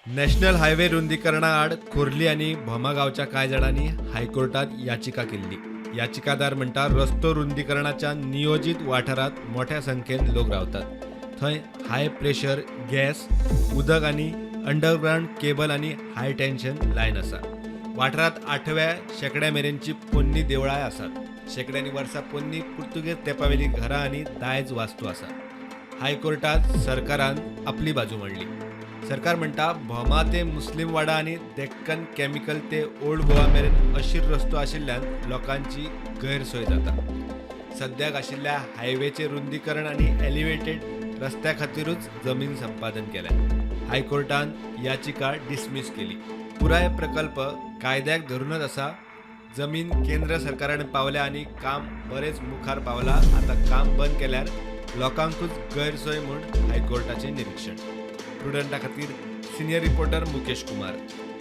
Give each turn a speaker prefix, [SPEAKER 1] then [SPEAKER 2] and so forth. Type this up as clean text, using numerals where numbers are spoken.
[SPEAKER 1] National highway रुंदीकरणा आड खोर्ली आनी भोमा गांवच्या कांय जाणांनी हायकोर्टात याचिका केल्ली. याचिकादार म्हणटा, रस्तो रुंदीकरणाच्या नियोजीत वाठारांत मोठ्या संख्येन लोक रावतात. थंय हाय प्रेशर गॅस, उदक आनी अंडरग्रावंड केबल आनी हाय टेन्शन लायन आसा. वाठारांत आठव्या शेंकड्या मेरेनची पोन्नी देवळांय आसात. शेंकड्यांनी वर्सां पोन्नी पुर्तुगेज तेंपावेली घरां आनी दायज वास्तू आसा. हायकोर्टात सरकारान आपली बाजू मांडली. सरकार म्हणटा, भोमा ते मुस्लीम वाडा आनी डेक्कन केमिकल ते ओल्ड गोवा मेरेन अशीर रस्तो आशिल्ल्यान लोकांची गैरसोय जाता. सद्याक आशिल्ल्या हायवेचें रुंदीकरण आनी एलिव्हेटेड रस्त्या खातीरूच जमीन संपादन केल्या. हायकोर्टान याचिका डिसमीस केली. पुराय प्रकल्प कायद्याक धरूनच आसा. जमीन केंद्र सरकारान पावल्या आनी काम बरेंच मुखार पावला. आतां काम बंद केल्यार लोकांकूच गैरसोय म्हूण हायकोर्टाचें निरिक्षण. प्रुडंटा खातीर सिनियर रिपोर्टर मुकेश कुमार.